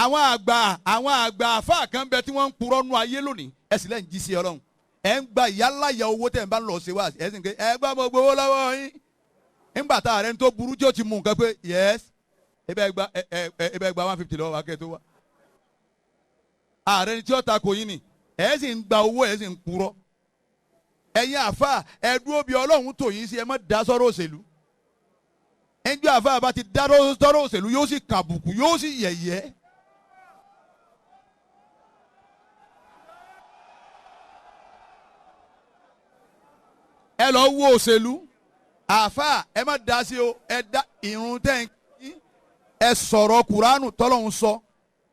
Àwọn àgbà àfáà kan bẹ tí wọ́n ń purọ́ nú ayé lónìí. Ẹ sì lẹ́yìn jí sí Ọlọ́run. Ẹ ń gba ìyáláyà owó tẹ̀ ń bá ń lọ ṣe wá. Ẹ sì ń ké ẹ gbọ́ mo gbowó lọ́wọ́ yín. Ńgbà tá ààrẹ tó burú tí ó ti mú nǹkan pé yẹ́s ebe gba ebe gba 150 lọ́wọ́ wa kẹ́ tó wá. Ààrẹ ni tí ó ta kò yín ni. Ẹ sì ń gba owó ẹ sì ń purọ́. Ẹ̀yin àfáà ẹ dúró bí Ọlọ́run tò yín sí ẹ má dá sọ́rọ̀ òṣèlú. Ẹnjọ́ àfáà bá ti dá sọ́rọ̀ òṣèlú yóò sì kàbùkù yóò sì yẹ̀yẹ́. Ẹ lọ wo òṣèlú àfáà ẹ má dá sí o ẹ dá irun tẹ́ ń kí ẹ sọ̀rọ̀ kuránù tọ́lọ́hún sọ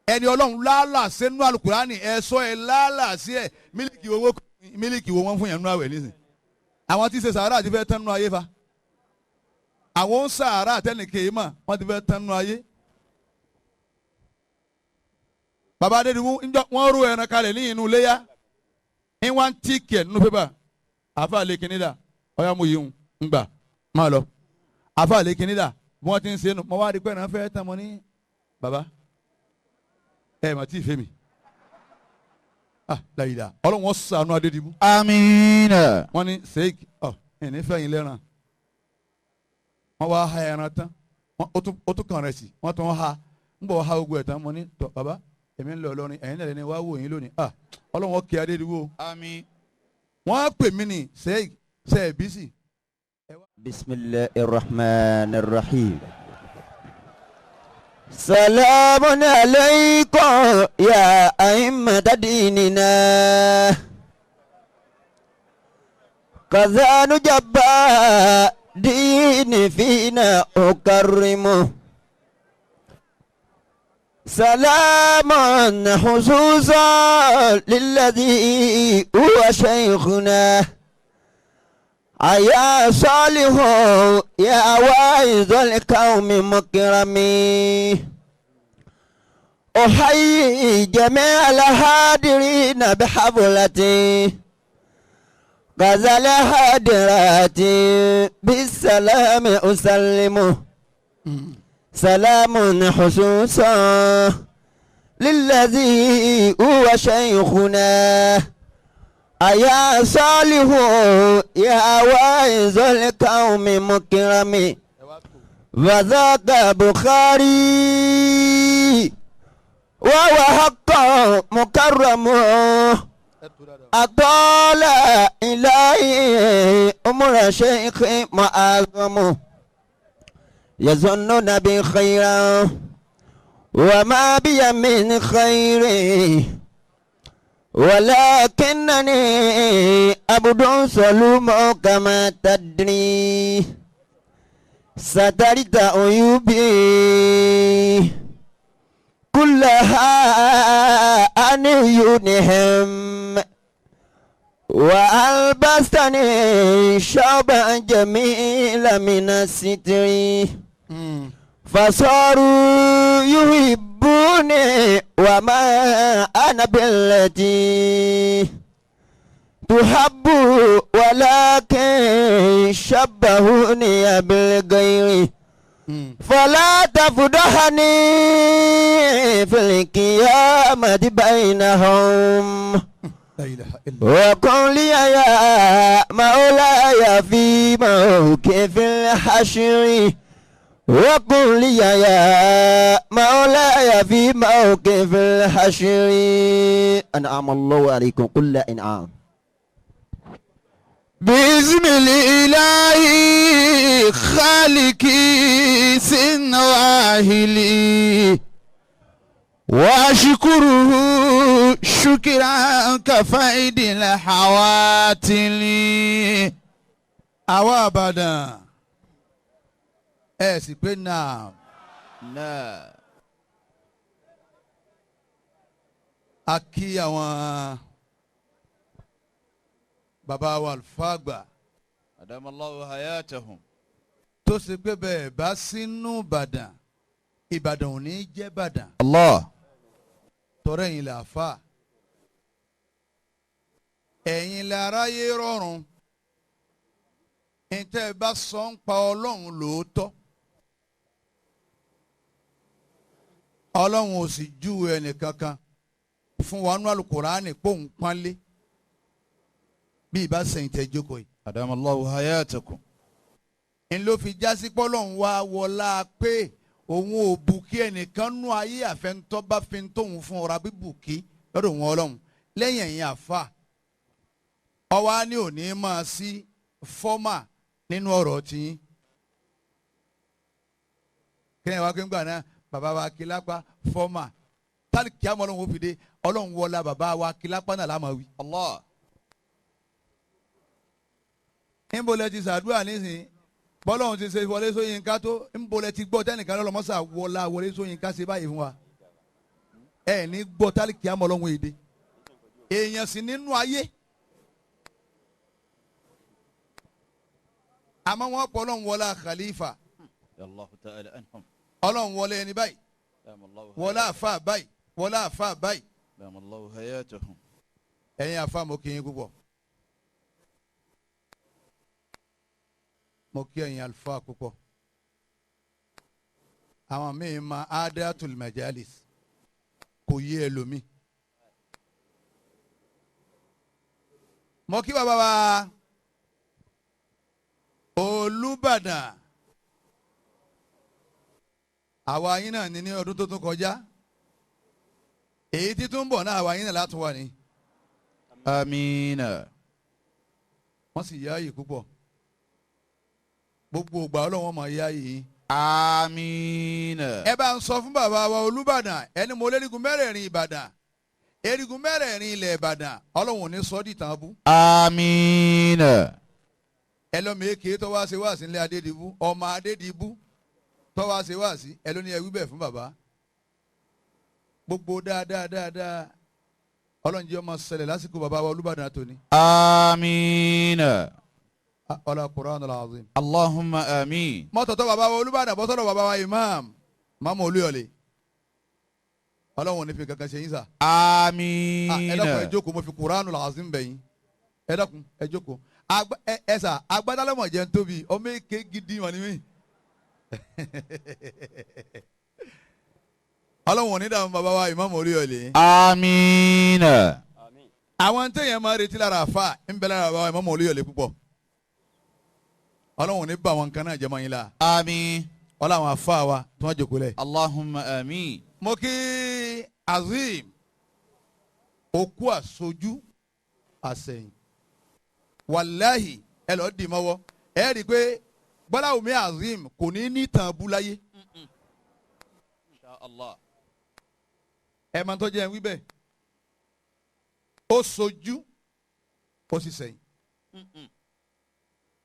ẹni Ọlọ́run láàlà sínú àlùkùránì ẹ sọ ẹ láàlà sí ẹ mílíkì owó mílíkì wo wọ́n fún yẹn nínú àwẹ̀ nísìn àwọn tí ń ṣe sàárà ti fẹ́ tán nínú ayé fa àwọn ń sàárà tẹnìkè mọ̀ wọ́n ti fẹ́ tán nínú ayé. Bàbá Adédìmú wọ́n rú ẹran kalẹ̀ ní inú iléyà ní wọ́n ti kẹ̀ nínú pépà àfa lè kíní dà ọ̀yà mo yìí ń gbà máa lọ àfa lè kíní dà bí wọ́n ti ń ṣe nù mo wá rí pé ẹran fẹ́ tán mo ní bàbá ẹ mà tí ì fẹ́ mi ah láyìlá Ọlọ́run wọn sànú Adédìbú. Àmín. Wọ́n ní sèk ọ ẹni fẹ́yìn lẹ́ràn wọ́n wá ha ẹran tán ó tún kàn rẹ̀ sí wọ́n tún ha ń bọ̀ ha ogun ẹ̀ tán mo ní tọ́ bàbá èmi ń lọ Ìlọrin ẹ̀yin náà lẹ́ni wá wò yín lónìí ah Ọlọ́run wọn kí Adédìbú o. Àmín. Wọ́n á pè mí ní sèk sèbísì. Bismillahir Rahmanir Rahim. سلام عليكم يا أئمة ديننا كذا نجبا دين فينا أكرمه سلام خصوصا للذي هو شيخنا يا صالح يا واعظ القوم مكرمي أحيي جميع الحاضرين بحفلتي غزل حاضراتي بالسلام أسلمه سلام خصوصا للذي هو شيخنا أيا صالح يا واعظ القوم مكرمي وذاك بخاري وهو حق مكرم أطال إلهي أمر شيخ معظم يظنون بي خيرا وما بي من خير ولكنني عبد صلوم كما تدري سترت عيوبي كلها عن عيونهم وألبستني شوبا جميلا من الستر فصاروا يحبوني وما أنا بالتي تحب ولكن شبهوني بالغير فلا تفضحني في القيامة بينهم وقل لي يا مولاي في موقف الحشر وقل لي يا مولاي في موقف الحشر أنعم الله عليكم كل إنعام. باسم الإله خالقي سن واهلي وأشكره شكرا كفيد الحواتل. Àwa Ìbàdàn ẹ sì pé náà a kí àwọn bàbá wa àlùfáà àgbà Adamallahu hayatahum. Tó ṣe pé bẹ́ẹ̀ bá sínú Ìbàdàn Ìbàdàn ò ní jẹ́ Ìbàdàn. Allah. Tọrẹ ẹ̀yin là fà ẹ̀yin láráyé rọrùn ntẹ́ ẹ bá sọ ń pa Ọlọ́run lóòótọ́. Ọlọ́run ò sì júwe ẹnìkankan fún wa nú Al-Kùránì pòun pọ́nlé bí ìbá sẹ́yìn tẹ́ jókòó yìí. أدام الله حياتكم. N ló fi jásí pọ́lọ́hún wá wọlá pé òun ò bùkí ẹnìkan nú ayé àfẹnutọ́ bá fi ń tóun fún ọ̀rá bíbùkí lọ́dọ̀ wọn Ọlọ́run lẹ́yìn ẹ̀yìn àfa ọwọ́ á ní òní máa sí fọ́mà nínú ọ̀rọ̀ tiyín. Kí ni wàá pé ń gbà náà bàbá wa Kílápá fọ́mà tálíkì àmọ́ Ọlọ́run ó fi dé Ọlọ́run wọlá bàbá wa Kílápá náà lámà wí. Allah. Níbo lẹ ti sàdúrà nísìnyí bọ́lọ́hún ti ṣe Wọlé Ṣóyínká tó níbo lẹ ti gbọ́ tẹ́nìkan lọ́lọ́mọ́sà wọlá Wọlé Ṣóyínká ṣe báyìí fún wa ẹ ní gbọ́ tálíkì àmọ́ Ọlọ́run èdè èèyàn sì nínú ayé àmọ́ wọn pọ̀ Ọlọ́run wọlá khalifa الله تعالى عنهم. Ọlọ́run wọlé ẹni báyìí أدام الله wọlá àfa báyìí wọlá àfa báyìí. أدام الله حياتهم. Ẹ̀yin àfa mo kí yín púpọ̀ mo kí ẹ̀yin àlùfáà púpọ̀ àwọn míì ma adatul majalis kò yé ẹlòmíì mo kí bàbá wa Olúbàdàn àwa yín náà ní ní ọdún tó tún kọjá èyí tí tún ń bọ̀ náà àwa yín náà látún wà ní. آمين. Wọ́n sì yáàyè púpọ̀ gbogbo ìgbà Ọlọ́run máa yáàyè yín. آمين. Ẹ bá ń sọ fún bàbá wa Olúbàdàn ẹni mo lérigun mẹ́rẹ̀ẹ̀rin Ìbàdàn erigun mẹ́rẹ̀ẹ̀rin ilẹ̀ Ìbàdàn Ọlọ́run ò ní sọ dìtàn abú. آمين. Ẹ lọ́mọ èké tó wá ṣe wáàsí nílé Adédìbú ọmọ Adédìbú tó wá ṣe wáàsí ẹ ló ní ẹ wí bẹ́ẹ̀ fún bàbá. Gbogbo dáadáa dáadáa Ọlọ́run jẹ́ ọmọ ṣẹlẹ̀ lásìkò bàbá wa Olúbàdàn tòní. آمين. Ọlá Qur'anul Azim. اللهم آمين. Mọ́tọ̀tọ̀ bàbá wa Olúbàdàn bọ́sọ̀rọ̀ bàbá wa Imam Mamu Olúyọ̀lé Ọlọ́run ò ní fi kankan ṣe yín sà. آمين. Ẹ dákun ẹ jókòó mo fi Qur'anul Azim bẹ̀ yín ẹ dákun ẹ jókòó ẹ sà agbádálẹ́mọ̀ jẹ́ ń tóbi ọmọ èké gidi wọn ni mí. Ọlọ́run ò ní dààmú bàbá wa Imam Olúyọ̀lé. آمين. Àwọn téèyàn máa retí lára àfa ń bẹ lára bàbá wa Imam Olúyọ̀lé púpọ̀ Ọlọ́run ò ní bá àwọn nǹkan náà jẹ́ mọ́ yín la آمين. Ọlọ́run àfa wa tí wọ́n jókòó lẹ̀. اللهم آمين. Mo kí Azeem okú àsojú àsẹ̀yìn wàláhì ẹ lọ́ọ́ dì mọ́wọ́ ẹ rí i pé Bọ́láwùmí Azeem kò ní ní tàn bú láyé. إن شاء الله. Ẹ máa tọ́jú ẹ wí bẹ́ẹ̀ ó sojú ó sì sẹ̀yìn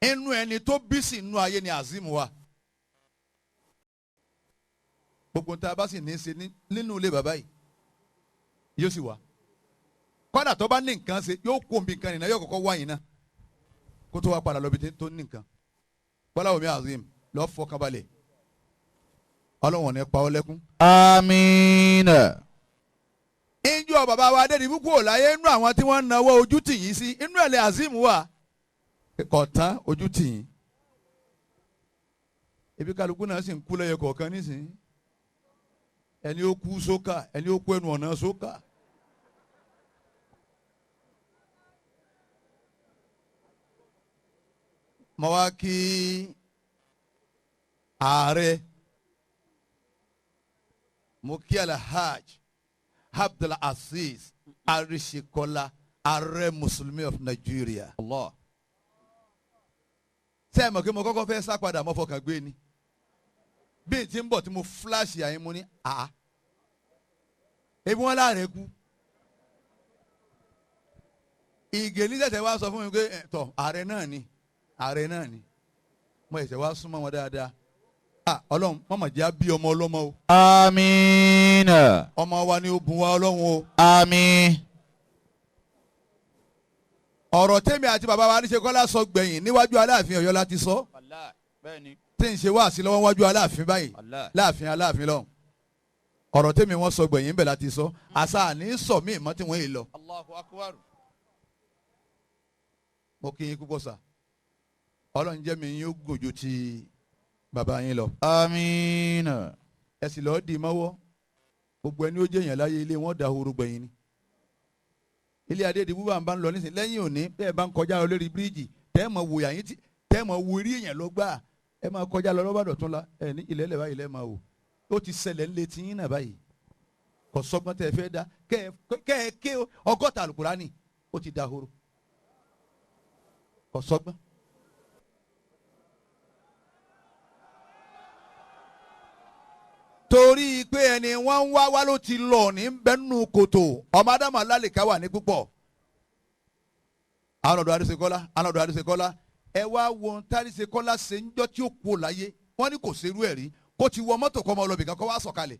inú ẹni tó bí sí inú ayé ni Azeem wà gbogbo tá a bá sì ní í ṣe nínú ilé bàbá yìí yóò sì wá kọ́dà tó bá ní nǹkan ṣe yóò kó omi nǹkan nìyẹn yóò kọ́kọ́ wá yìí náà kó tó wá padà lọ bí tó ní nǹkan. Bọ́láwùmí Azeem lọ́ọ́ fọkàn balẹ̀ Ọlọ́run ò ní pa ọ́ lẹ́kún. آمين. Injú bàbá wa Adédìbú kúrò láyé inú àwọn tí wọ́n ń nawọ́ ojú tì yín sí inú ẹ̀ lẹ́ Azeem wà kọ̀ tán ojú tì yín. Ebi kálukú náà sì ń kú lẹ́yẹ kọ̀ọ̀kan nísìnyí ẹni ó kú sókà ẹni ó kú ẹnu ọ̀nà sókà. Mo wá kí ààrẹ mo kí Alhaj Abdulaziz Arisikola ààrẹ Mùsùlùmí of Nigeria. Allah. Ṣé ẹ mọ̀ pé mo kọ́kọ́ fẹ́ sá padà mo fọkàn gbé ni bí n ti ń bọ̀ tí mo fúláṣì àyín mo ní àá ebi wọn láàrẹ kú ìgè ní sẹ̀sẹ̀ wá sọ fún mi pé tọ̀ ààrẹ náà ni ààrẹ náà ni mo ẹ̀sẹ̀ wá súnmọ́ wọn dáadáa. Ọlọ́run mọ̀mọ́ jẹ́ bí ọmọ ọlọ́mọ o. Àmín. Ọmọ wa ni ó bùn wa Ọlọ́run o. Àmín. Ọ̀rọ̀ tèmi àti bàbá wa Aníṣekọ́lá sọ gbẹ̀yìn níwájú Aláàfin Ọ̀yọ́ láti sọ. Tí ń ṣe wáàsí lọ́wọ́ wájú Aláàfin báyìí láàfin Aláàfin lọ́hùn. Ọ̀rọ̀ tèmi wọ́n sọ gbẹ̀yìn bẹ̀ láti sọ. Àṣà àní sọ mí mọ́ tí wọ́n yìí lọ. Allahu Akbar. Mo kí yín púpọ̀ sà. Ọlọ́run jẹ́ mi yín ó gùn ju ti bàbá yín lọ. Àmín. Ẹ sì lọ́ọ́ dì mọ́wọ́. Gbogbo ẹni ó jẹ́ èèyàn láyé ilé wọn dahoro gbẹ̀yìn ni. Ilé Adédìbú bá ń bá ń lọ nísìnyí lẹ́yìn òní bẹ́ẹ̀ bá ń kọjá lọ lórí bíríìjì tẹ́ mọ̀ wò yàyín tí tẹ́ mọ̀ wo eré èèyàn lọ gbà ẹ máa kọjá lọ lọ́bàdàn tún la ẹ ní ilẹ̀ ilẹ̀ báyìí lẹ́ẹ̀ máa wò ó ti ṣẹlẹ̀ ńlẹ̀ tí yín náà báyìí kò sọ́gbọ́n tẹ́ ẹ fẹ́ dá kẹ́ ẹ ké 60 Àlùkùránì ó ti dahoro kò sọ́gbọ́n. Torí pé ẹni wọ́n ń wá wá ló ti lọ ní bẹ́nu kòtò ọmọ Ádámù alálìká wà ní púpọ̀. Àwọn ọ̀dọ́ Àríṣekọ́lá àwọn ọ̀dọ́ Àríṣekọ́lá ẹ wá wo ohun táríṣekọ́lá ṣe ń jọ́ tí ó kú láyé wọ́n ní kò ṣerú ẹ̀ rí kó ti wọ mọ́tò kọ́ ọmọ ọlọ́bì kan kó wá sọ̀kalẹ̀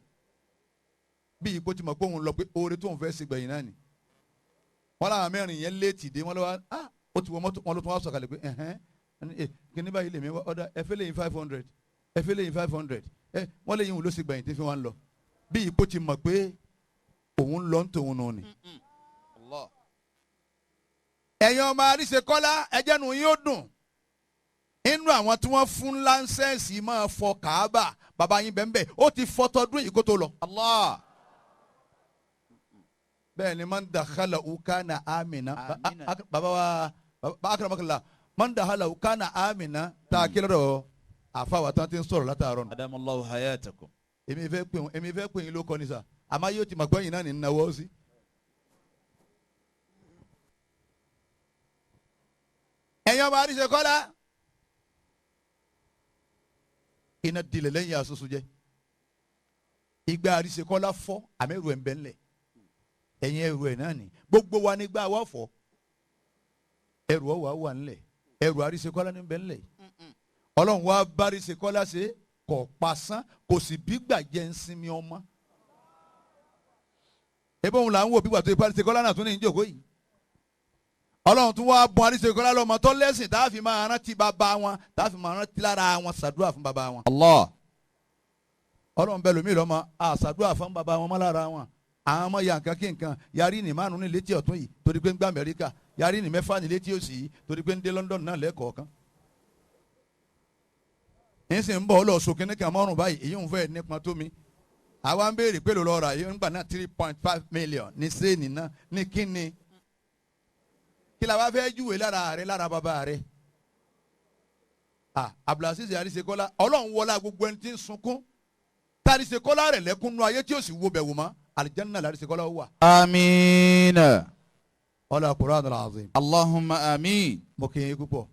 bí ipò ti mọ̀ pé òun lọ pé oore tóun fẹ́ ṣe gbẹ̀yìn náà ni. Wọ́n láwọn mẹ́rin yẹn léètì dé wọ́n lọ́wọ́ ah ó ti wọ mọ́tò wọn ló tún wá sọ̀kalẹ̀ pé ẹ̀hẹ́n kíní báyìí lèmi ọ̀dà ẹ fẹ́ lẹ́yìn 500 ẹ fẹ́ lẹ́yìn 500 wọ́n lè yín òun ló ṣe gbẹ̀yìn tí fi wọ́n lọ bí ipò ti mọ̀ pé òun lọ ń tòun nù ni. Ẹ̀yin ọmọ Àríṣekọ́lá ẹjẹ́ nu yín ó dùn inú àwọn tí wọ́n fún láńsẹ̀sì máa fọ Kàábà bàbá yín bẹ́ẹ̀ ó ti fọ tọdún yìí kó tó lọ. Bẹ́ẹ̀ ni man dakhalahu kana amina bàbá wa akramakallah man dakhalahu kana amina tá a kí lọ́dọ̀ àfàwà tán ti ń sọ̀rọ̀ látàárọ̀ nù. Adamallahu hayatakum. Èmi fẹ́ pè yín ló kọ́ ni sà àmọ́ yóò ti mọ̀ pé yín náà ní náwó sí. Ẹ̀yin ọmọ Àríṣekọ́lá iná dilẹ̀ lẹ́yìn asoso jẹ́ ìgbà Àríṣekọ́lá fọ́ àmẹ́rù ẹ̀ ń bẹ́ ńlẹ̀ ẹ̀yin ẹrù ẹ̀ náà ni gbogbo wa ní gbà wá fọ́ ẹrù ọ̀wà wà ńlẹ̀ ẹrù Àríṣekọ́lá ní bẹ́ ńlẹ̀ Ọlọ́run wa bá Àríṣekọ́lá ṣe kò pasán kò sì bí gbàjẹ́ ń sinmi ọmọ ebe òun là ń wò bí gbàtó ipa Àríṣekọ́lá náà tún ní ìjókòó yìí Ọlọ́run tún wá bọ́n Àríṣekọ́lá lọ́mọ tó lẹ́sìn tá a fi máa rántí bàbá wọn tá a fi máa rántí lára wọn ṣàdúrà fún bàbá wọn. Allah. Ọlọ́run bẹ́ẹ̀ lómi lọ́mọ àṣàdúrà fún bàbá wọn mọ́ lára wọn àwọn ọmọ ya nǹkan kí nǹkan yarí ní márùn ní létí ọ̀tún yìí torí pé ń gbé Amẹ́ríkà yarí ní mẹ́fà ní létí òsì yìí torí pé ń dé London náà lẹ́ẹ̀kọ̀ọ̀kan. Ń sì ń bọ̀ ọ́ lọ sókè ní kan mọ́rùn báyìí èyí ń fẹ́ nípọn tó mi àwa ń béèrè pé ló lọ rà yìí ń gbà náà 3.5 million ní sẹ́ẹ̀nì náà ní kíni kí la wá fẹ́ júwe lára rẹ lára bàbá rẹ. Abdulaziz Àríṣekọ́lá Ọlọ́run wọlá gbogbo ẹni tí ń sunkún tàríṣekọ́lá rẹ̀ lẹ́kúnnú ayé tí ó sì wo bẹ̀wò mọ́ alijanna l'Àríṣekọ́lá wà. Amiina. Ọlá Qur'an al-azim. Allahumma amin. Mo kí yín púpọ̀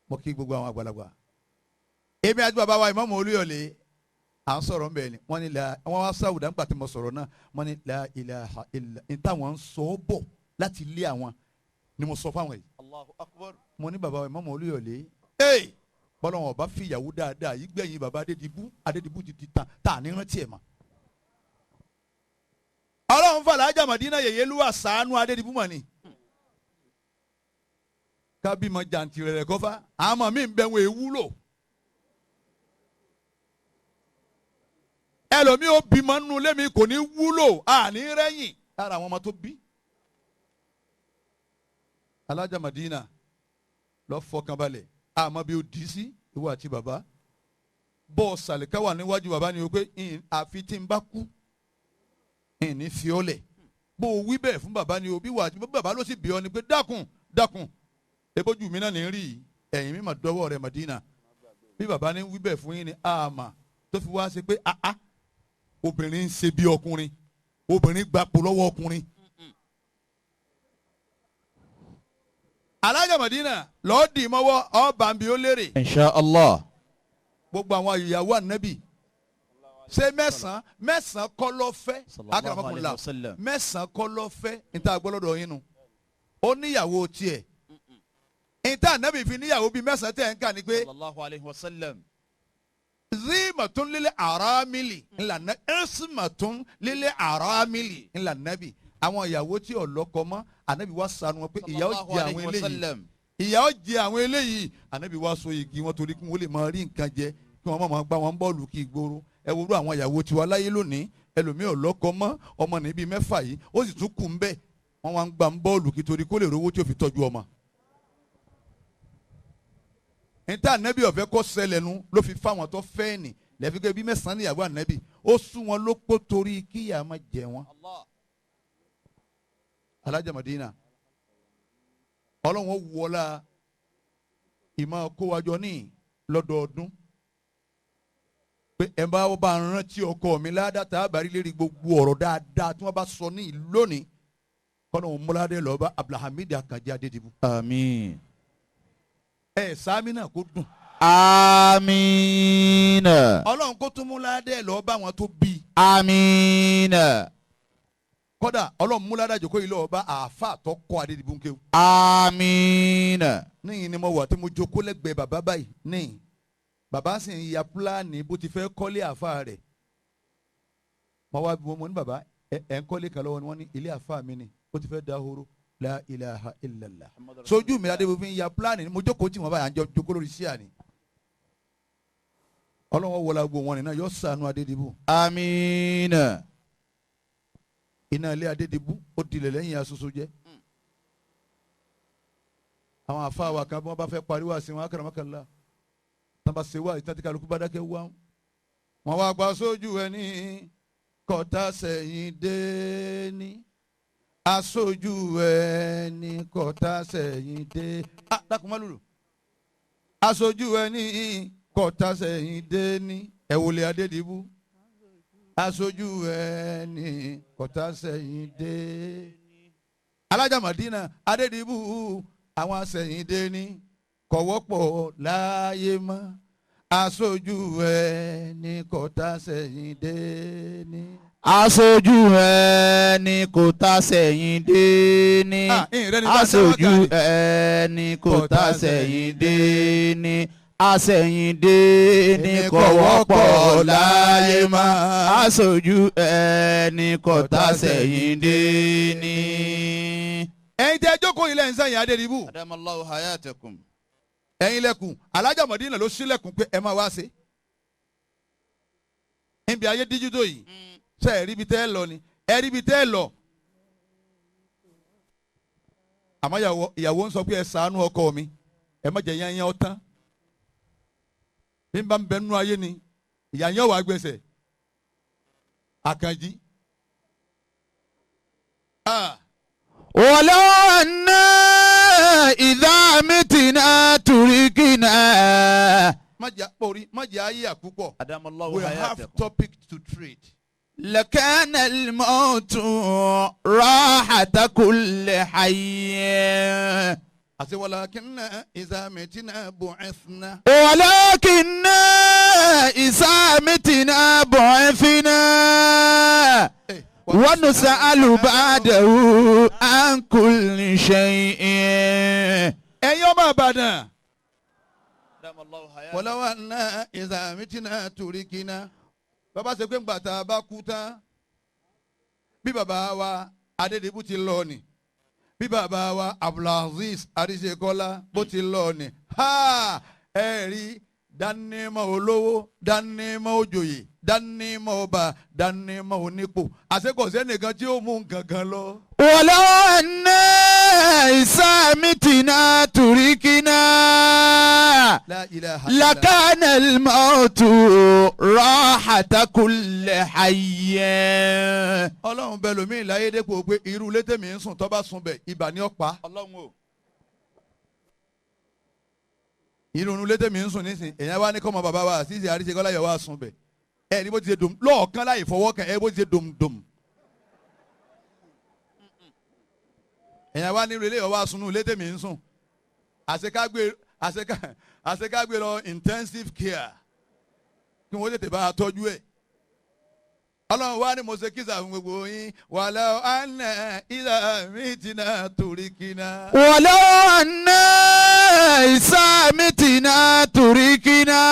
mo kí gbogbo àwọn àgbàlagbà. Èmi àti bàbá wa Ìmáàmù Olúyọ̀lé à ń sọ̀rọ̀ nbẹ̀ ni wọ́n ní la wọ́n wá sáwùdà ńgbà tí mo sọ̀rọ̀ náà wọ́n ní la ilaha illa ní táwọn ń sọ ọ́ bọ̀ láti lé àwọn ni mo sọ fáwọn yìí. Allahu akbar. Mo ní bàbá wa Ìmáàmù Olúyọ̀lé ee bọ́lá wọn ọba fi ìyàwó dáadáa yìí gbẹ̀yìn bàbá Adédìbú Adédìbú ti di tán tá à ní rántí ẹ̀ mọ́. Ọlọ́run fàlà ájà Màdínà yèyé lúwà sàánú Adédìbú mọ̀ ni. Kábímọ jàǹtì rẹ̀ kọ́fà àmọ́ mi ń bẹ̀ wọ́n ewúlò. Ẹlòmíì ó bímọ nínú lémi kò ní wúlò àní rẹ́yìn lára àwọn ọmọ tó bí. Alájà Madina lọ fọkànbalẹ̀ àmọ́ bí o dì í sí ìwọ àti bàbá bọ́ sàlìkà wà níwájú bàbá ni o pé àfi tí n bá kú ìní fi ọ́ lẹ̀ bó o wí bẹ́ẹ̀ fún bàbá ni o bí wà á bàbá ló sì bí ọ ni pé dákun dákun ebójú mi náà ní rí ẹ̀yìn mi mà dọ́wọ́ rẹ̀ Madina bí bàbá ní wí bẹ́ẹ̀ fún yín ni àmà tó fi wá ṣe pé àá obìnrin ń ṣe bí ọkùnrin obìnrin gbapò lọ́wọ́ ọkùnrin. Alájà Madina lọ́ọ́ dì mọ́wọ́ ọba nbí ó lérè. Insha Allah. Gbogbo àwọn ìyàwó ànábì ṣé mẹ́sàn-án mẹ́sàn-án kọ́ ló fẹ́ akramakumullah mẹ́sàn-án kọ́ ló fẹ́ níta gbọ́lọ́dọ̀ yín nu ó níyàwó tiẹ̀ níta ànábì fi níyàwó bíi mẹ́sàn-án tẹ̀ ń kà ní pé Sallallahu alayhi wa sallam. zimatun lil aramili ńlá ismatun lil aramili ńlá nàbì àwọn ìyàwó tí ọlọ́kọ mọ́ ànábì wá ṣàánú wọn pé ìyà ó jẹ àwọn eléyìí ìyà ó jẹ àwọn eléyìí ànábì wá so igi wọn torí kí wọn lè máa rí nǹkan jẹ kí wọn má máa gbá wọn bọ́ọ̀lù kí ìgboro ẹ wo irú àwọn ìyàwó tiwa láyé lónìí ẹlòmíì ọlọ́kọ mọ́ ọmọ níbi mẹ́fà yìí ó sì tún kù ń bẹ́ẹ̀ wọ́n wá ń gbá bọ́ọ̀lù kí torí kó lè rówó tí ó fi tọ́jú ọmọ. Níta ànábì ọ̀fẹ́ kọ́ ṣẹlẹ̀ nu ló fi fáwọn tó fẹ́ nì Lẹ́fíkẹ́ bí mẹ́sàn-án níyàwó ànábì ó sún wọn lópó torí kíyà má jẹ wọn. Alájà Madina ọlọ́run wọlá ìmọ̀ kówájọ ní lọ́dọọdún pé ẹ bá bá rántí ọkọ mi ládàtà àbárí lérí gbogbo ọ̀rọ̀ dáadáa tí wọ́n bá sọ ní ìlú lónìí kọ́nà òun múládé lọ́ọ́ bá Abdulhamid Akànjí Adédìbú. Àmín. Ẹ sáámi náà kó dùn. Àmín. Ọlọ́run kó tún múládé lọ́ọ́ bá wọn tó bí. Àmín. Kódà ọlọ́run múládé àjòkó yìí lọ́ọ́ bá àáfà tó kọ́ Adédìbú ń kéwù. Àmín. Níyìn ni mo wà tí mo jókòó lẹ́gbẹ̀ẹ́ bàbá báyìí níyìn bàbá sì ń ya pílánì bó ti fẹ́ kọ́lé àáfà rẹ̀. Mo wá bí mo ní bàbá ẹ̀ ń kọ́lé kan lọ́wọ́ ni wọ́n ní ilé àáfà mi ni ó ti fẹ́ dahoro. La ilaha illallah. Sojú mi ládé fi ń ya pílánì ni mo jókòó tí wọ́n bá yà ń jọ jókòó lórí síà ni. Ọlọ́wọ́ wọlé agbo wọn nìyẹn yọ sànú Adédìbú. Àmín. Iná ilé Adédìbú ó dilẹ̀ lẹ́yìn asoso jẹ́. Àwọn àfa wa kan bí wọ́n bá fẹ́ pariwo àti wọn akaramakala tán bá ṣe wá ìtàn tí kálukú bá dákẹ́ wá. Wọ́n wá gba sójú ẹni kọ́tà sẹ́yìn dé ní. Aṣojú ẹni kọ́tà sẹ́yìn dé. Ah, dákun má lùlù. Aṣojú ẹni kọ́tà sẹ́yìn dé ní. Ẹ̀wòlẹ̀ Adédìbú. Aṣojú ẹni kọ́tà sẹ́yìn dé. Alájà Madina Adédìbú àwọn sẹ́yìn dé ní. Kò wọ́pọ̀ láyé mọ́. Aṣojú ẹni kọ́tà sẹ́yìn dé ní. Aṣojú ẹni kò tá sẹ́yìn dé ní. Aṣojú ẹni kò tá sẹ́yìn dé ní. Aṣẹ̀yìn dé ní kò wọ́pọ̀ láyé mọ́. Aṣojú ẹni kò tá sẹ́yìn dé ní. Ẹ̀yin tẹ́ jókòó ilẹ̀ ń sẹ́yìn Adédìbú. Adamallahu hayatakum. Ẹ̀yin lẹ́kùn Alájà Mọ̀dínà ló ṣílẹ̀kùn pé ẹ máa wá ṣe. Níbi ayé díjú tó yìí ṣe ẹ ríbi tẹ́ ẹ lọ ni ẹ ríbi tẹ́ ẹ lọ. Àmọ́ ìyàwó ń sọ pé ẹ ṣàánú ọkọ mi ẹ má jẹ́ yányán ọtán. Bí n bá ń bẹ nínú ayé ni ìyá yẹn wà gbèsè. Àkànjí. Walaw anna idha mitina turikina. Má jẹ́ ayé àkúpọ̀. Adamallahu We have hayatakum. topic to treat. لكان الموت راحة كل حي. ولكن إذا متنا بعثنا. ولكن إذا متنا بعثنا ونسأل بعده عن كل شيء. ẹ̀yin ọmọ Ìbàdàn. ولو أن إذا متنا تركنا. Bàbá ṣe pé ńgbà tá a bá kú tán bí bàbá wa Adédìbú ti lọ ni bí bàbá wa Abdulaziz Àríṣekọ́lá bó ti lọ ni ha ẹ rí dánímọ̀ olówó dánímọ̀ òjòyè dánímọ̀ ọba dánímọ̀ onípò àṣekọ̀ṣẹ́ nìkan tí ó mú nǹkan kan lọ. ولو أن إذا متنا تركنا La ilaha illallah. لكان الموت راحة كل حي. Ọlọ́run bẹ lómi ìláyé dépò pé irú ilé tèmi ń sùn tó bá sùn bẹ̀ ibà ní ọ̀pá. Irú ilé tèmi ń sùn nísìn èèyàn wá ní kọ́mọ bàbá wa àṣìṣe Àríṣekọ́lá yọ̀ wá sùn bẹ̀. Ẹ ní bó ti ṣe dùn lọ́ọ̀kan láì fọwọ́ kàn ẹ bó ti ṣe dùn dùn. Èèyàn wá ní ilé yọ̀ wá sùn ilé tèmi ń sùn. Àṣekágbé lọ intensive care kí wọ́n tètè bá a tọ́jú ẹ̀. Ọlọ́run wá ní mo ṣe kíza fún gbogbo yín walaw anna idha mitina turikina. ولو أن إذا متنا تركنا.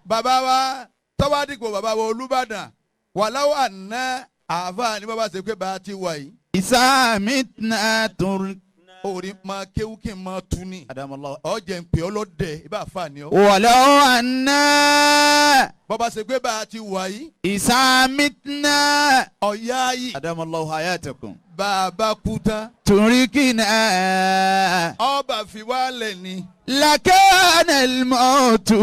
Bàbá wa tọ́wádìgbò bàbá wa Olúbàdàn walaw anna àáfàá ní bàbá ṣe pé bá a ti wà yìí. إذا متنا تركنا. Orí máa kéwú kí n máa tu ni. Ọ̀jẹ̀ ń pè ọ́ lọ́dẹ̀ ibà fà ni ọ́. ولو أن Bàbá ṣe pé bá a ti wà yìí. إذا متنا. Ọ̀yá yìí. Adamallahu hayatakum. Bàbá kú tán. Turikina. Ọba fi wálẹ̀ ni. Lakana al-mautu.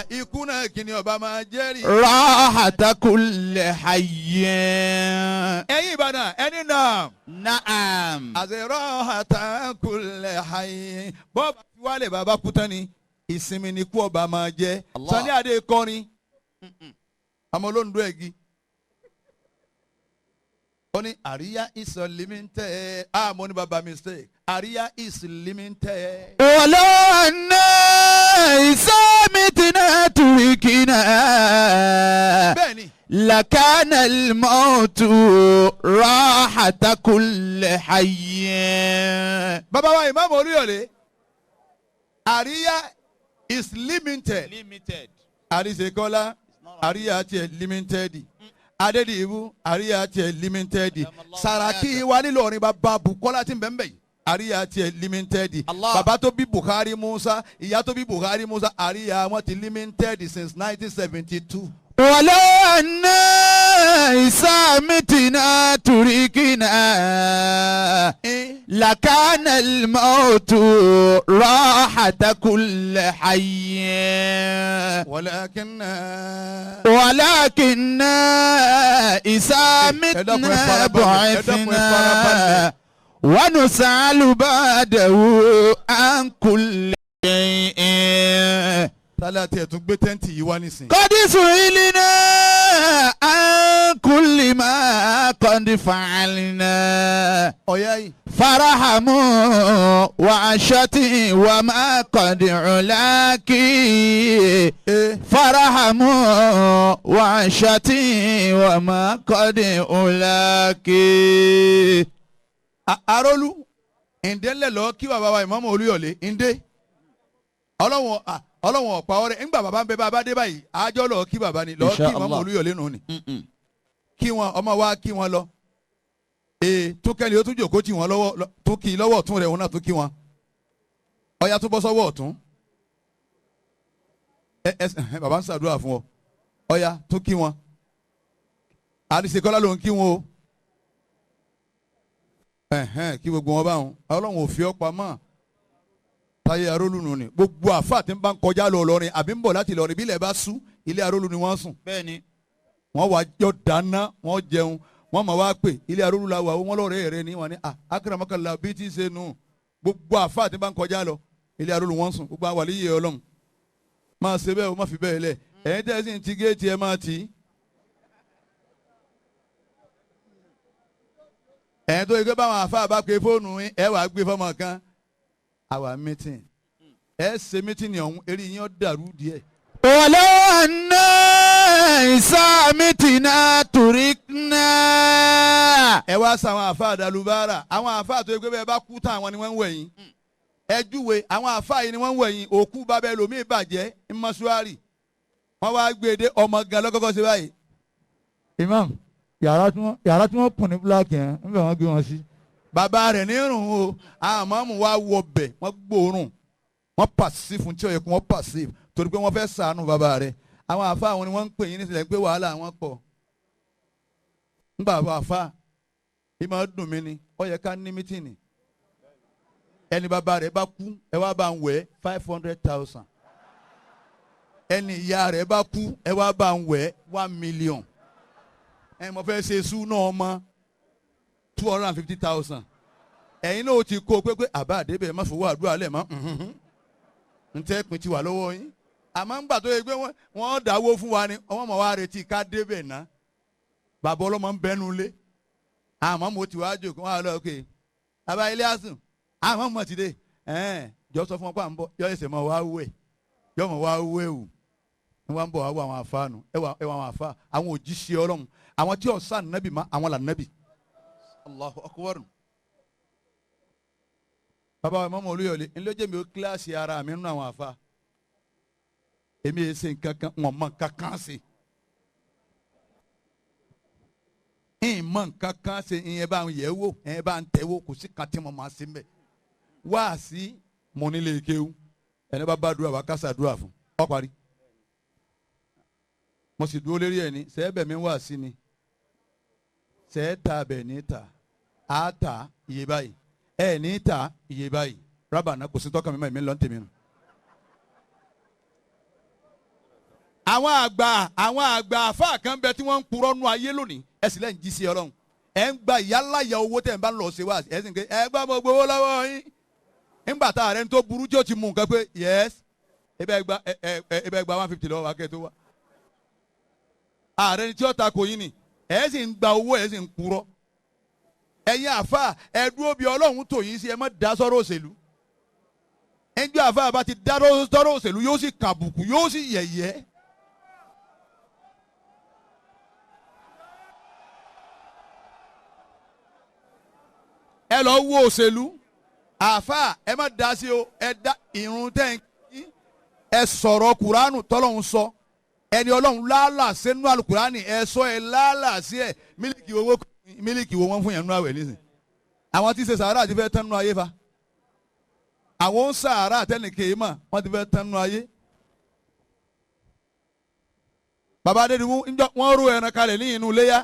Ikú náà kí ni ọba máa jẹ́rìí. Rahata kulli hayyin. Ẹ̀yin Ìbàdàn ẹni náà. Naam. Àti rahata kulli hayyin. Bọ́ọ̀bà fi wálẹ̀ bàbá kú tán ni. Ìsinmi ni kú ọba máa jẹ́. Sani Adé kọrin. Àmọ́ olóńdó ẹ̀gí. Ó ní àríyá is unlimited. Ah, mo ní bàbá mistake. Àríyá is limited. Wala anna isamitina turikina. Bẹ́ẹ̀ni. Lakana al-mautu rahata kulli hayyin. Bàbá wa Ìmáàmù Olúyọ̀lé. Àríyá is limited. Limited. Àríṣekọ́lá àríyá tiẹ̀ limited. Adédìbú àríyá tiẹ̀ limited. Sàràkí wa nílọrin bàbá Bùkọ́lá tí ń bẹ̀ ń bẹ̀ yìí. Àríyá tiẹ̀ limited. Bàbá tó bí Buhari Musa, ìyá tó bí Buhari Musa, àríyá wọn ti limited since 1972. Wala anna isamitina turikina. Lakana al-mautu rahata kulli hayyin. Walakinna isamitna bu'ithna. Wa nus'alu ba'dahu an kulli shay'in. Tálá tiẹ̀ tún gbé tẹ́ǹtì yìí wá nísìn. Qad su'ilna an kulli ma qad fa'alna. Ọ̀yá yìí. Farahamu wa ashati wa ma qad ulaki. Farahamu wa ashati wa ma qad ulaki. Arólú, ǹdẹ́ ńlẹ̀ lọ kí bàbá wa Ìmáàmù Olúyọ̀lé, ǹdẹ́. Ọlọ́wọ̀n ọ̀pá ọ̀rẹ́ ńgbà bàbá ń bẹ bàbá dé báyìí àjọ lọ kí bàbá ni lọ kí Ìmáàmù Olúyọ̀lé nù ni. Kí wọn ọmọ wa kí wọn lọ. Ee tó kẹ́lẹ́ ó tún jòkó tì wọ́n lọ́wọ́ tó kí lọ́wọ́ ọ̀tún rẹ̀ òun náà tó kí wọn. Ọya tó bọ́ sọ́wọ́ ọ̀tún. Ẹ ẹ bàbá ń ṣàdúrà fún ọ. Ọya tó kí wọn. Àdìsẹ́kọ́lá ló ń kí wọn o. Ẹ̀hẹ́n kí gbogbo wọn bá wọn. Ọlọ́run ò fi ọ́ pamọ́. Táyé Arólú nù ni gbogbo àfa tí ń bá ń kọjá lọ Ìlọrin àbí ń bọ̀ láti Ìlọrin bí ilẹ̀ bá sú ilé Arólú ni wọ́n sùn. Bẹ́ẹ̀ni. Wọ́n wá jọ dáná wọ́n jẹun wọ́n mọ̀ wá pè ilé Arólú la wà wọ́n lọ́ọ̀rẹ́ rẹ ní wọn ni akaramakala bí tí ń ṣe nù gbogbo àfa tí ń bá ń kọjá lọ ilé Arólú wọ́n sùn gbogbo àwàlí yẹ Ọlọ́run máa ṣe bẹ́ẹ̀ o má fi bẹ́ẹ̀ lẹ̀ ẹ̀yin tẹ́ ẹ sì ń ti géètì ẹ máa tì í. Ẹ̀yin tó yẹ kó báwọn àfa bá pe fóònù ẹ wàá gbé fọmọ kan. Our meeting. Ẹ ṣe meeting ọ̀hún eré yín ó dàrú díẹ̀. Wala anna isamitina turikna. Ẹ wá sa àwọn àfa àdàlúbárà àwọn àfa tó yẹ pé bẹ́ẹ̀ bá kú tán àwọn ni wọ́n ń wẹ̀ yín. Ẹ júwe àwọn àfa yìí ni wọ́n ń wẹ̀ yín òkú bàbá ẹlòmíì bàjẹ́ mọ́ṣúárì. Wọ́n wá gbé e dé ọmọ gan lọ́kọ́kọ́ ṣe báyìí. Imam yàrá tí wọ́n kùn ní bíláàkì yẹn ń bẹ̀ wọ́n gbé wọn sí. Bàbá rẹ̀ ní rùn o àmọ́ mu wá wọ bẹ̀ wọ́n gbóòórùn wọ́n pàṣẹ fún tí ó yẹ kí wọ́n pàṣẹ torí pé wọ́n fẹ́ ṣàánú bàbá rẹ̀ àwọn àfa àwọn ni wọ́n ń pè yín nísìlẹ̀ pé wàhálà wọn pọ̀ ńgbà àwọn àfa yìí máa dùn mí ni ó yẹ ká ní mítìnì ẹni bàbá rẹ̀ bá kú ẹ wá bá ń wẹ̀ 500,000 ẹni ìyá rẹ̀ bá kú ẹ wá bá ń wẹ̀ 1 million ẹ mo fẹ́ ṣe sú náà mọ́ 250,000 ẹ̀yin náà ti kó pé àbá àdébẹ̀ má fowó àdúrà lẹ̀ mọ́ n tẹ́ pin ti wà lọ́wọ́ yín àmọ́ ńgbà tó yẹ pé wọ́n dáwó fún wa ni wọ́n mọ̀ wá retí ká débẹ̀ ná bàbá ọlọ́mọ ń bẹ́nu lé àmọ́ mo ti wá jòkó wọn lọ pé bàbá ilé àsùn àmọ́ mo ti dé jọ sọ fún wọn pé à ń bọ̀ yọ ẹsẹ̀ mọ́ wá wẹ̀ yọ mọ́ wá wẹ̀ wù ní wọ́n ń bọ̀ wá wọ àwọn àfa nù ẹ wọ àwọn àfa àwọn òjíṣẹ́ Ọlọ́run àwọn tí ọ̀sán nàbì má àwọn là nàbì. Allahu akbar. Bàbá wa Ìmáàmù Olúyọ̀lé ńlọ́jẹ́ mi ó kíláàsì ara mi nínú àwọn àfa èmi yẹn ṣe nǹkan kan wọ́n mọ nǹkan kan ṣe ń mọ nǹkan kan ṣe ìyẹn bá ń yẹ̀ wò ìyẹn bá ń tẹ̀ wò kò sí kan tí mo máa ṣe mbẹ̀ wá sí mo nílé kéwú ẹni bá bá dúrà wá kásá dúrà fún ọ parí mo sì dúró lérí ẹ̀ ní sẹ́ẹ̀bẹ̀ mi wá sí ni sẹ́ẹ̀ta bẹ̀ ní ta Á ta iye báyìí, ẹ ní ta iye báyìí. Rábà náà kò sí tọ́ka mímọ́, èmi ń lọ ní tèmi nù. Àwọn àgbà àfáà kan bẹ tí wọ́n ń purọ́ nú ayé lónìí, ẹ sì lẹ́yìn jí sí Ọlọ́run. Ẹ ń gba ìyáláyà owó tẹ̀ ń bá ń lọ ṣe wá, ẹ sì ń ké ẹ gbọ́ mo gbowó lọ́wọ́ yín. Ńgbà tá ààrẹ tó burú tí ó ti mú nǹkan pé yẹ́s ẹ gba 150 lọ́wọ́ akẹ́ tó wá. Ààrẹ ni tí ó ta kò yín ni, ẹ sì ń gba owó, ẹ sì ń purọ́. Ẹ̀yin àfáà ẹ dúró bí Ọlọ́run tò yín sí, ẹ má dá sọ́rọ̀ òṣèlú. Ẹnjọ́ àfáà bá ti dá sọ́rọ̀ òṣèlú yóò sì kàbùkù, yóò sì yẹ̀yẹ́. Ẹ lọ wo òṣèlú, àfáà ẹ má dá sí o, ẹ dá irun tẹ́ ń kí, ẹ sọ̀rọ̀ kuránù tọ́lọ́hún sọ, ẹni Ọlọ́run lálà sínú àlùkùránì, ẹ sọ ẹ lálà sí ẹ. Mílíkì owó mílíkì wo wọ́n fún yẹn nínú àwẹ̀ nísìn. Àwọn tí ń ṣe sàárà ti fẹ́ tán nínú ayé fa. Àwọn ń sàárà tẹnìkè mọ̀ wọ́n ti fẹ́ tán nínú ayé. Bàbá Adédìmú wọ́n rú ẹran kalẹ̀ ní inú iléyà,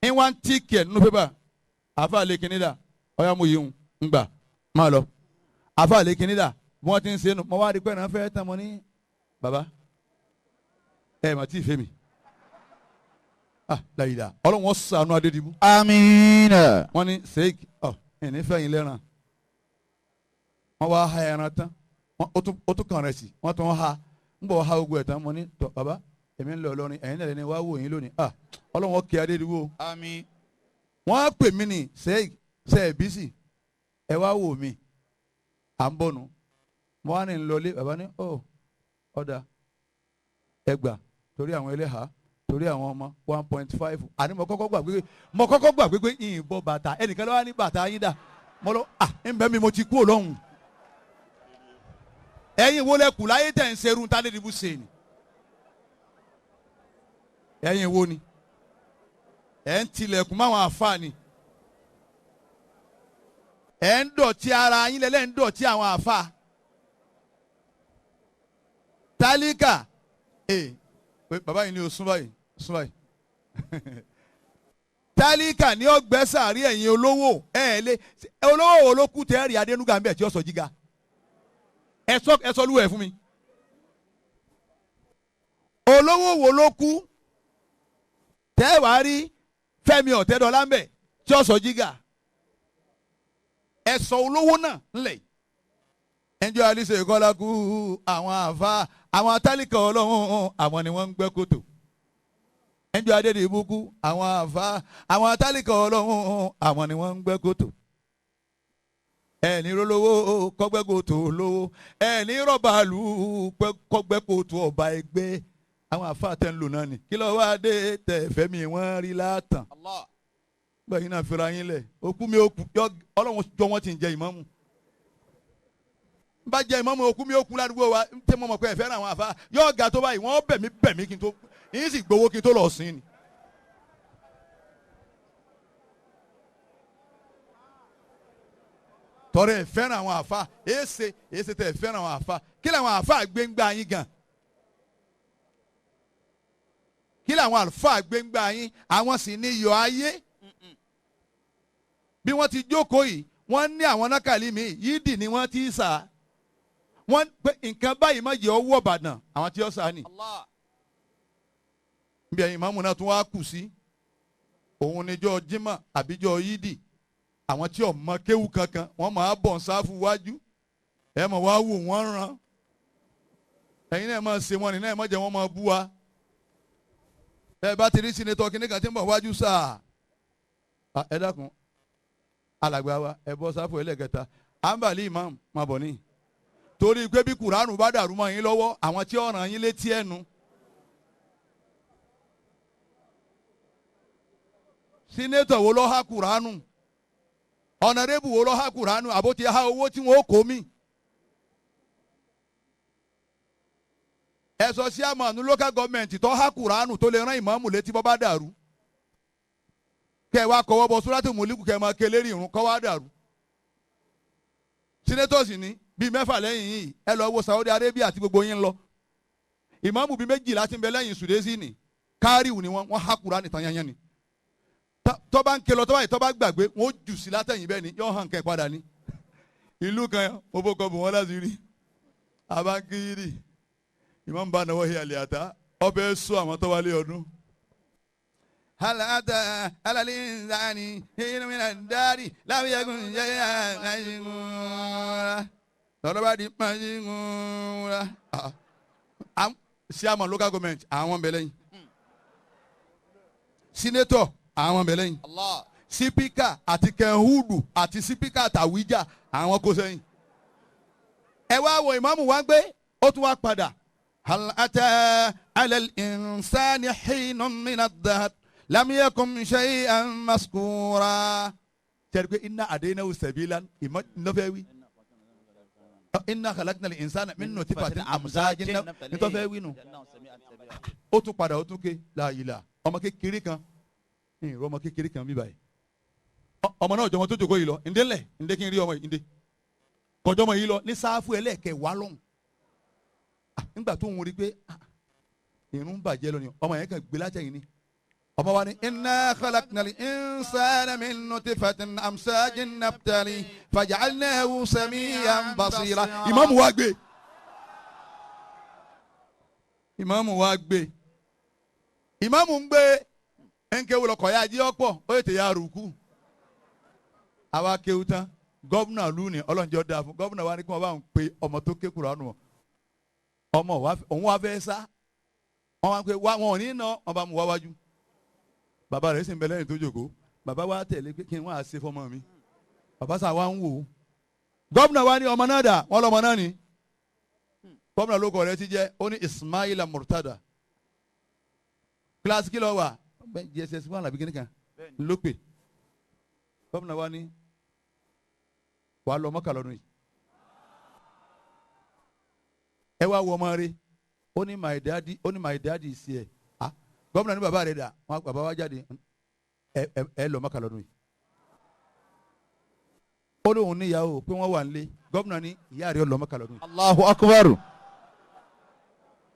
ní wọ́n ń tíìkì ẹ̀ nínú pépà. Àfa lè kíní dà, ọ̀yà mo yìí ń gbà máa lọ. Àfa lè kíní dà, bí wọ́n ti ń ṣe nù, mo wá rí pé ẹran fẹ́ tán, mo ní bàbá ẹ mà tí ì fẹ́ mi. Láyìlá Ọlọ́run wọn sànú Adédìbú. Àmín. Wọ́n ní sèk ọ ẹni fẹ́yìn lẹ́ràn. Wọ́n wá ha ẹran tán, ó tún kàn rẹ̀ sí, wọ́n tún ha ń bọ̀ ha ogun ẹ̀ tán. Mo ní tọ́ bàbá èmi ń lọ Ìlọrin, ẹ̀yin náà lẹ́ni wá wò yín lónìí. Ọlọ́run wọn kí Adédìbú o. Àmín. Wọ́n á pè mí ní sèk sẹ́ẹ̀bísì ẹ wá wò mí, à ń bọ̀ nù. Mo wá ní ń lọlé, bàbá ní ọ ọ̀dà ẹgbà torí àwọn ẹlẹ́hàá, torí àwọn ọmọ 1.5. Àní mo kọ́kọ́ gbàgbé pé yìnyín bọ́ bàtà ẹnìkan ló wá ní bàtà yín dà, mo lọ ń bẹ́ mi mo ti kú òlọ́hùn. Ẹ̀yin wo lẹ kù láyé tẹ̀ ń serun tá lédìbò ṣe ni? Ẹ̀yin wo ni ẹ̀ ń tilẹ̀kùn máwọn àfa ni? Ẹ̀ ń dọ̀tí ara yín lẹ́lẹ́, ń dọ̀tí àwọn àfa tálíkà. Bàbá yìí ni o sún báyìí, sún báyìí. Tálíkà ní ọgbẹ́ sàárì ẹ̀yìn olówó. Ẹ̀ lé olówó wo ló kú tẹ́ẹ̀rì Adénúgà ń bẹ̀ tí ó sọ jíga? Ẹ sọ lúwẹ̀ fún mi. Olówó wo ló kú tẹ́ẹ̀wá rí Fẹ́mi Ọ̀tẹ́dọ́lá ń bẹ̀ tí ó sọ jíga? Ẹ sọ olówó náà ńlẹ̀. Ẹnjọ́ Alísè Kọ́lá kú, àwọn àfa àwọn tálíkà Ọlọ́run àwọn ni wọ́n ń gbẹ́ kòtò. Ẹnjọ́ Adédìbú kú, àwọn àfa àwọn tálíkà Ọlọ́run àwọn ni wọ́n ń gbẹ́ kòtò. Ẹni rólówó kọ́gbẹ́ kòtò lówó, ẹni rọ́bàlù kọ́gbẹ́ kòtò ọba ẹgbẹ́. Àwọn àfa tẹ̀ ń lò náà ni kí ló wá dé tẹ̀ fẹ́mi wọ́n rí látàn. Gbẹ̀yìn náà fira yín lẹ̀, òkú mi òkú Ọlọ́run jọ wọ́n ti ń jẹ ìmáàmù. Bá jẹ ìmọ̀mọ̀ òkú mi òkú ládùúgbò wa tẹ́ mọ̀ mọ̀ pé ẹ fẹ́ràn àwọn àfa yóò ga tó báyìí, wọ́n bẹ̀ mí kí n tó yín sì gbowó kí n tó lọ sí ni. Tọrẹ ẹ fẹ́ràn àwọn àfa, èsè tẹ ẹ fẹ́ràn àwọn àfa, kí làwọn àfa gbẹ́ngbà yín gan? Kí làwọn àlùfáà gbẹ́ngbà yín? Àwọn sì ní iyọ̀ ayé. Bí wọ́n ti jókòó yìí, wọ́n ní àwọn nákàlí mi yídì ni wọ́n ti sà. Wọ́n pé nǹkan báyìí má jẹ́ ọwọ́ Ìbàdàn àwọn tí ó sà ni. Bí ẹ̀yin ìmáàmù náà tún wá kù sí, òun níjọ́ Jímọ̀ àbíjọ́ yídì, àwọn tí ò mọ kéwù kankan wọ́n máa bọ̀ ń sáfù wájú, ẹ mọ̀ wá wò wọ́n ràn. Ẹ̀yin náà máa ṣe wọn ní náà má jẹ́ wọ́n máa bú wa. Ẹ bá ti rí sinetọ kìnnìkan kan tí ń bọ̀ wájú sáà, ẹ dákun alàgbà wa ẹ bọ́ sáfù ẹlẹ́kẹta, ambali imam máa bọ̀ ní. Torí pé bí kuranu bá dàrú mọ́ yín lọ́wọ́, àwọn tí ó ràn yín létí ẹnu. Sínétọ̀ wo ló há kuranu? Ọ̀nàrẹ́bù wo ló há kuranu? Àbó ti há owó tí wọ́n kó mi. Ẹ sọ sí àmọ̀nù local government tó há kuranu tó lè rán ìmáàmù létí bọ́ bá dàrú. Kẹ wá kọwọ́ bọ Súrátù Mùlíkù kẹ máa kelé ìrun kọ́ wá dàrú. Senators ní bíi 6 lẹ́yìn yìí, ẹ lọ wo Saudi Arabia àti gbogbo yín lọ. Ìmáàmù bíi 12 tí ń bẹ lẹ́yìn Sùdésì ni, káríwù ni wọ́n há Kùránì tán yányán ni. Tó bá ń ké lọ tó báyìí tó bá gbàgbé wọn ó jù sí látẹ̀yìn bẹ́ẹ̀ ni yóò hàn kẹ́ padà ní. Ìlú kan mo bó kọ bò wọ́n láti rí abáńkìrì ìmọ̀ ń bá náwó hí àlè àtá ọbẹ̀ sọ àwọn tó wálé ọdún. Halata alali nzani hinumina dari láwùjẹ́gun jẹ́yà láyìngúnra lọ́dọ́bà di mayingúnra. Chairman local government àwọn bẹ̀ lẹ́yìn, senator àwọn bẹ̀ lẹ́yìn, sípíkà àti kẹhúdù àti sípíkà àtàwíjà àwọn kó sẹ́yìn. Ẹ wá wo ìmáàmù wa gbé ó tún wá padà. Hal ata alal insani hinun mina dahar lam yakun shay'an maskura. Sẹ́ni pé inna adaynahu sabilan ìmọ̀ nọ́fẹ́ wí. Inna khalaqnal insana min nutfatin amzajin nítọ́fẹ́ wí nù. Ó tún padà ó tún ké la ilaha ọmọ kékeré kan ìrọ̀ ọmọ kékeré kan bí báyìí. Ọmọ náà jọmọ tó jókòó yìí lọ ǹdẹ́ ńlẹ̀ ǹdẹ́ kí n rí ọmọ yìí ǹdẹ́ kọjọ́ ọmọ yìí lọ ní sáfù ẹlẹ́ẹ̀kẹ́ wá lọ́hùn. Nígbà tó ń rí pé irun bàjẹ́ lónìí ọmọ yẹn kàn gbé látẹ̀yìn ni. Ọmọ wa ni inna khalaqnal insana min nutfatin amsajin nabtali faja'alnahu sami'an basira. Ìmáàmù wa gbé. Ìmáàmù wa gbé. Ìmáàmù ń gbé ẹnkẹ́ wọlé ọkọ̀ ya jí ọ̀pọ̀ ó yẹ tẹ̀ ya rùkú. Àwa kéwú tán gọ́vùnà lù ní ọlọ́njọ́ dáa fún gọ́vùnà wa ní kí wọ́n bá ń pe ọmọ tó ké Kùránì wọn. Ọmọ òun wa fẹ́ sá wọ́n wá pé wá wọn ò ní ná wọn bá mú wá wájú. Bàbá rẹ̀ sì ń bẹ lẹ́yìn tó jókòó. Bàbá wa tẹ̀lé pé kí n wá ṣe fọmọ mi. Bàbá sà wá ń wò ó. Gọ́vùnà wa ní ọmọ náà dà wọ́n lọ́mọ náà ní. Gọ́vùnà ló kọ̀ rẹ̀ ti jẹ́ ó ní Ismaila Murtada. Kíláàsì kí ló wà? JSS 1 àbí kíní kan ló pè. Gọ́vùnà wa ní wàá lọ Mọ́kà lọ́dún yìí. Ẹ wá wọ ọmọ rẹ ó ní my daddy ó ní my daddy is here. Ah, gómìnà ní bàbá rẹ dà wọn bàbá wa jáde ẹ ẹ ẹ lọ Mọ́kà lọ́dún yìí. Ó lóun níyàwó pé wọ́n wà nílé gómìnà ní ìyá rẹ lọ Mọ́kà lọ́dún yìí. Allahu akbar.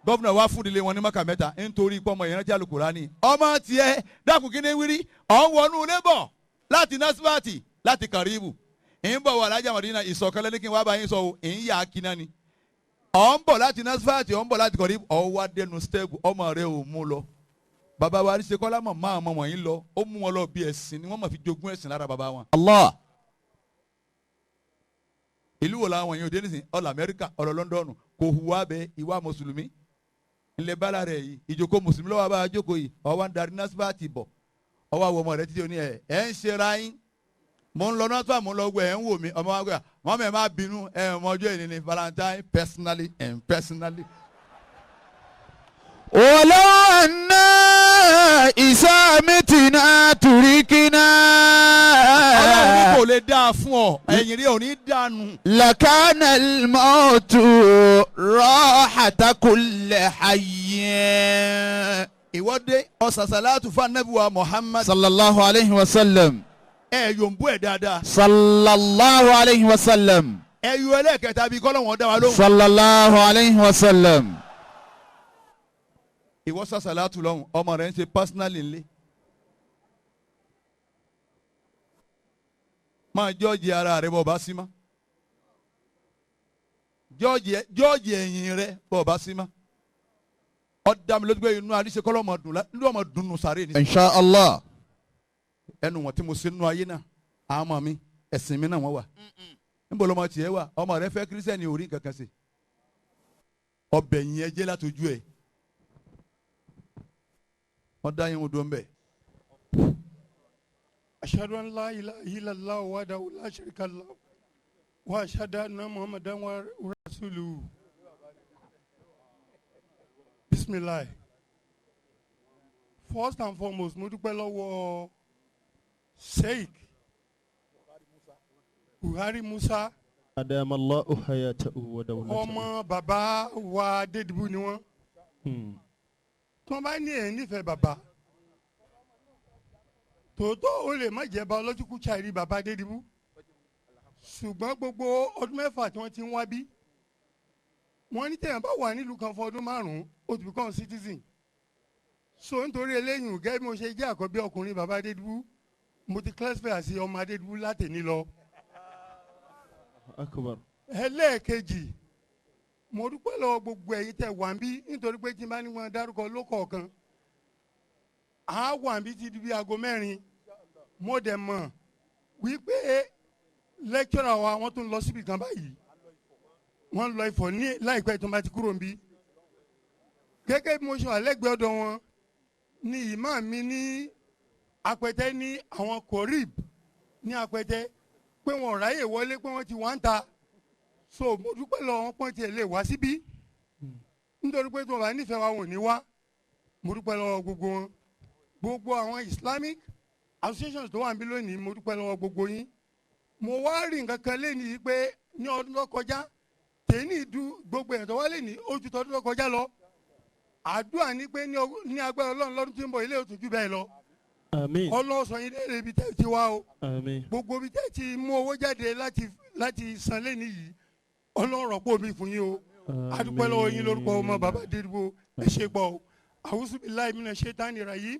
Gómìnà wa fún ìdílé wọn ní Mọ́kà mẹ́ta nítorí pé ọmọ ìrántí Àlùkùránì ọmọ tiẹ̀ dákun kí ni wírí ọ̀ ń wọnú ilé bọ̀ láti Nasifati láti Karibu ń bọ̀ wà lájà Mọ̀dínà ìsọ̀kan lẹ́ni kí n wá bá yín sọ o ń yà á kíná ni ọ̀ ń bọ̀ láti Nasifati ọ̀ ń bọ̀ láti Karibu ọ̀ wá dẹnu stẹ́ẹ̀bù ọmọ rẹ ò mú lọ. Bàbá wa àríṣe kọ́lá mọ̀ máa mọ̀ wọ̀nyí lọ ó mú wọn lọ bí ẹ̀sìn ni wọ́n mọ̀ fi jogún ẹ̀sìn lára bàbá wọn. Allah. Ìlú wo làwọn yìí ò dé nísìn ọ̀là Amẹ́ríkà ọ̀lọ́ Lọ́ndọ̀nù kò hùwà bẹ ìwà mùsùlùmí ńlẹ̀ bala rẹ̀ yìí ìjókòó mùsùlùmí lọ́wọ́ bá a jókòó yìí ọwọ́ ń darí Nasifati bọ̀ ọwọ́ àwọn ọmọ rẹ̀ títí oní ẹ̀ ẹ̀ ń ṣera yín mo ń lọ Nasifati mo ń lọ gbọ́ ẹ̀ ń wò mí ọmọ wa gbé mọ́ mi má bínú ẹ̀ mọ ọjọ́ ìní ni Valentine personally and personally. ولو أنا إذا متنا تركنا Ọlọ́run ní kò lè dáa fún ọ ẹ̀yìn rí òní dànù. لكان الموت راحة كل حي. Ìwọ́de ọ̀sàsàlátù fún anábìwá Muhammad صلى الله عليه وسلم. ẹ̀ yòǹbó ẹ̀ dáadáa. صلى الله عليه وسلم. Ẹ yọ ẹlẹ́ẹ̀kẹta bíi kọ́lọ́wọ́n dá wa lóhùn. صلى الله عليه وسلم. Ìwọ sàṣàlátù lọ́hùn ọmọ rẹ̀ ń ṣe personally ńlẹ̀. Máa jọ́ọ̀jì ara rẹ bọ̀ bá sí mọ́. Jọ́ọ̀jì ẹ̀yìn rẹ bọ̀ bá sí mọ́. Ó dá mi lójú pé inú àríṣe kọ́ lọ́mọ dùn lọ́mọ dùnnú sáré ni. إن شاء الله. Ẹnu wọn tí mo ṣe nínú ayé náà àwọn ọmọ mi ẹ̀sìn mi náà wọ́n wà. Níbo lọmọ tiẹ̀ wà ọmọ rẹ fẹ́ kírísítẹ́nì orí nǹkan kan ṣe. Ọbẹ̀ yẹn jẹ́ látọjú ẹ̀. Wọ́n dá yín odò ń bẹ̀. أشهد أن لا إله إلا الله وحده لا شريك له وأشهد أن محمدا رسوله. بسم الله. First and foremost, mo dúpẹ́ lọ́wọ́ Sheikh Buhari Musa. أدام الله حياته ودولته. Ọmọ bàbá wa Dédìbú ni wọ́n. Tí wọ́n bá ní ẹ̀ nífẹ̀ẹ́ bàbá tòótọ́ ó lè má jẹ́ biological child bàbá Dédìbú ṣùgbọ́n gbogbo ọdún mẹ́fà tí wọ́n ti ń wá bí wọ́n ní tẹ̀yàn bá wà nílùú kan fún ọdún márùn-ún ó ti become citizen. So nítorí eléyìí gẹ́gẹ́ bí mo ṣe jẹ́ àkọ́bí ọkùnrin bàbá Dédìbú Mo ti classify àti ọmọ Adédìbú látẹ̀ní lọ. Akbar. Ẹlẹ́ẹ̀kejì, mo dúpẹ́ lọ́wọ́ gbogbo ẹ̀yin tẹ́ wà ń bí, nítorí pé tí n bá ní wọn dárúkọ lókọ̀ọ̀kan, à á wà ń bí ti di bí aago 4. Mo dẹ̀ mọ̀ wípé lẹ́kítọ́rà wa, wọ́n tún lọ síbi kan báyìí, wọ́n lọ Ifọ̀ ní láìpẹ́ tó bá ti kúrò ń bí. Gẹ́gẹ́ bí mo ṣe wà lẹ́gbẹ̀ẹ́ ọ̀dọ̀ wọn ni ìmáà mi ní Apẹtẹ, ní àwọn korib ní Apẹtẹ, pé wọn ò ráyè wọlé, pé wọ́n ti wá ń ta. So mo dúpẹ́ lọ́wọ́ wọn pọ́n tiẹ̀ lè wá síbí, nítorí pé tí wọn bá nífẹ̀ẹ́ wa, wọn ò ní wá. Mo dúpẹ́ lọ́wọ́ gbogbo wọn, gbogbo àwọn Islamic associations tó wà níbí lónìí. Mo dúpẹ́ lọ́wọ́ gbogbo yín. Mo wá rí nǹkan kan lẹ́nu yìí pé ní ọdún tó kọjá tèmi du gbogbo èèyàn tó wá lẹ́nu ó ju tọdún tó kọjá lọ. Àdúrà ní pé ní agbára Ọlọ́run, lọ́dún tí ń bọ̀, ilé òtún jù bẹ́ẹ̀ lọ. Àmín. Ọlọ́run sọ yín léèrè ibi tẹ́ ti wá o. Àmín. Gbogbo ibi tẹ́ ti mú owó jáde láti san lẹ́nu yìí, Ọlọ́run rọ̀pò mi fún yín o. Adúpẹ́ lọ́wọ́ yín lórúkọ ọmọ bàbá Adédìbò. Ẹ ṣe pọ̀ o. A'udhu billahi minash shaitani rajim.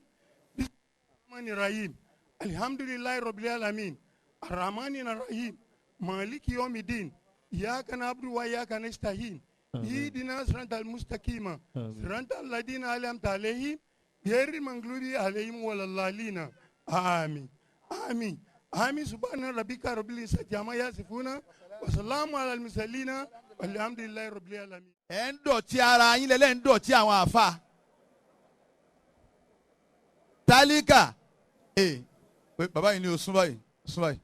Bismillahir rahim. Alhamdulillahi rabbil alamin, arrahmani rahim, maliki yawmiddin, iyyaka na'budu wa iyyaka nasta'in, ihdina siratal mustaqima, siratal ladina an'amta alayhim, ghayril maghdubi alayhim waladdallin. Amin, amin, amin. Subhana rabbika rabbil izzati amma yasifuna, wa salamun alal mursalina, walhamdulillahi rabbil alamin. Ẹ ń dọ̀tí ara yín lẹ́lẹ́, ń dọ̀tí àwọn àfa tálíkà. Ee, pé bàbá yìí ni o sún báyìí, sún báyìí.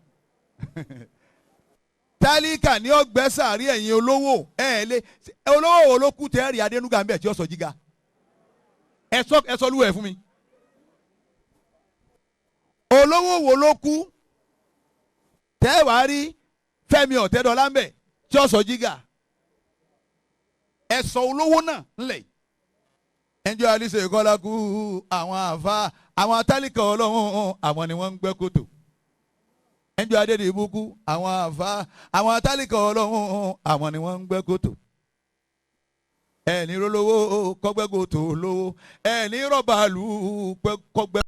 Tálíkà ní ọgbẹ́ sàárì ẹ̀yìn olówó. Ẹ̀ ẹ̀ lé olówó wo ló kú tẹ́ẹ̀rì Adénúgà ń bẹ̀ tí ó sọ jíga? Ẹ sọ lúwẹ̀ fún mi. Olówó wo ló kú tẹ́ẹ̀wá rí Fẹ́mi Ọ̀tẹ́dọ́lá ń bẹ̀ tí ó sọ jíga? Ẹ sọ olówó náà ńlẹ̀. Ẹnjọ́ Alice Kọ́lá kú, àwọn àfa, àwọn tálíkà Ọlọ́run, àwọn ni wọ́n ń gbẹ́ kòtò. Ẹnjọ́ Adédìbú kú, àwọn àfa, àwọn tálíkà Ọlọ́run, àwọn ni wọ́n ń gbẹ́ kòtò. Ẹni rólówó kọ́gbẹ́ kòtò lówó, ẹni rọ́bà lù kọ́gbẹ́.